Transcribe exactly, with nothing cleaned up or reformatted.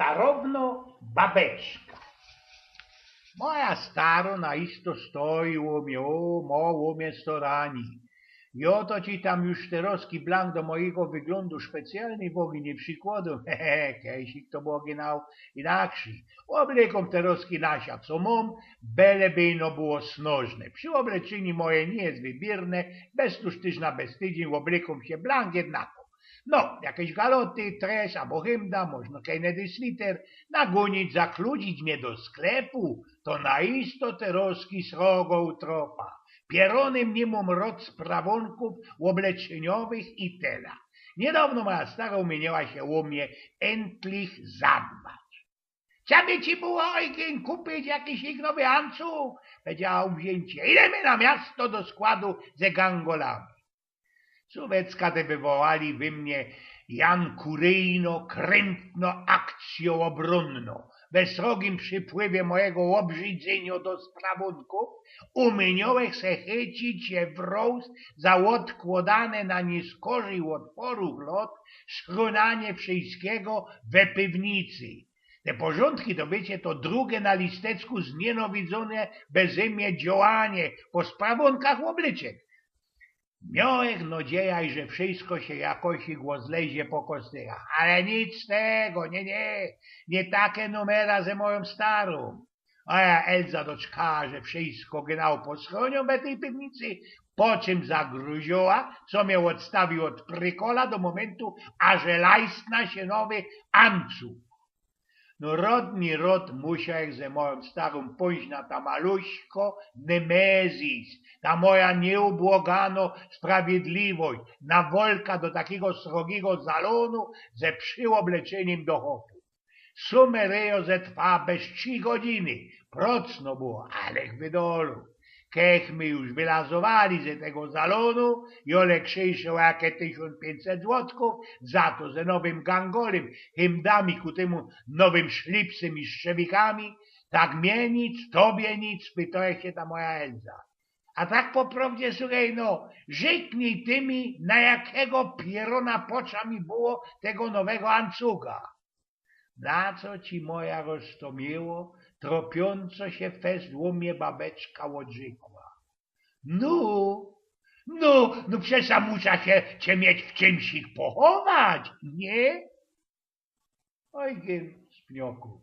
Starowno babeczka. Moja staro na isto stoi ô mie, ô, mo ô mie staranie. Jo to ci tam już terŏzki blank do mojigo wyglōndu specjalnyj uwŏgi niy przikłŏdōm. He, he, he, kejsik to było genau inaksij. Ôblykōm terŏzki na sia, co mōm, byle by ino było snŏżne. Prziôbleczynio moje niy je wybiyrne, bez tuż tyż na bez tydziyń ôblykōm sie blank jednako. No, jakeś galoty, tres abo hymda, możno kejnedy switer, nagōnić, zakludzić mie do sklepu, to na isto terŏzki srogo utropa. Pierōny niy mōm rŏd sprawōnkōw ôbleczyniowych i tela. Niydŏwno moja stara umiyniała sie ô mie êntlich zadbać. „Trzeba by ci było, Ojgyn, kupić jakiś nowy ancug”, pedziała ôbziyncie. „Idōmy na miasto do składu ze gangolami”. Suwecka te wywołali we mie jankuryjno-krymtno akcyjŏ ôbrōnnŏ. We srogim przipływie mojigo ôbrzidzyniŏ do sprawōnkōw umiyniŏłech se chycić sie w rōz za ôdkłŏdane na niyskorzij ôd pŏru lŏt schrōnianie wszyjskigo we piwnicy. Te porzōndki, to wiycie, to drugie na listeczku zniynawidzyne beze mie dziołanie po sprawōnkach ôbleczek. Miołech nadzieja, że wszyjsko sie jakoś zlezie po kostychach, ale nic z tego, niy, niy, niy take numera ze mojōm starōm. A ja Elza doczkała, że wszyjsko genau poschrōniōm we tyj piwnicy, po czym zagruziyła, co mie ôdstawi ôd prykola do mōmyntu, aże lajstnã sie nowy ancug. No rŏd, niy rŏd, musiołech ze mojōm starōm pōńść na ta maluśko nemezis, ta moja niyubłŏganŏ sprawiedliwość, na wolka do takigo srogigo salōnu ze prziôbleczyniyma do chopu. Sumeryjŏ zetrwała bez trzi godziny, procno było, alech wydolōm. Kech my już wylazowali ze tego salōnu, jŏ le krzyjszoł jakie tysiōnc piyńćset złotōw, za to ze nowym gangolym, hymdami, ku tymu nowym szlipsym i szczewikami, tak mie nic, tobie nic, pytołech sie ta moja Elza. A tak po prŏwdzie, suchej no, rzyknij ty mi, na jakigo pierōna potrza mi było tego nowego ancuga. Na co ci, moja roztōmiło, tropiōnco sie fest ô mie babeczka ôdrzykła? No, no, no przecież ja muszã sie, cie mieć w czymś ich pochować, niy? Ojgyn, spnioku,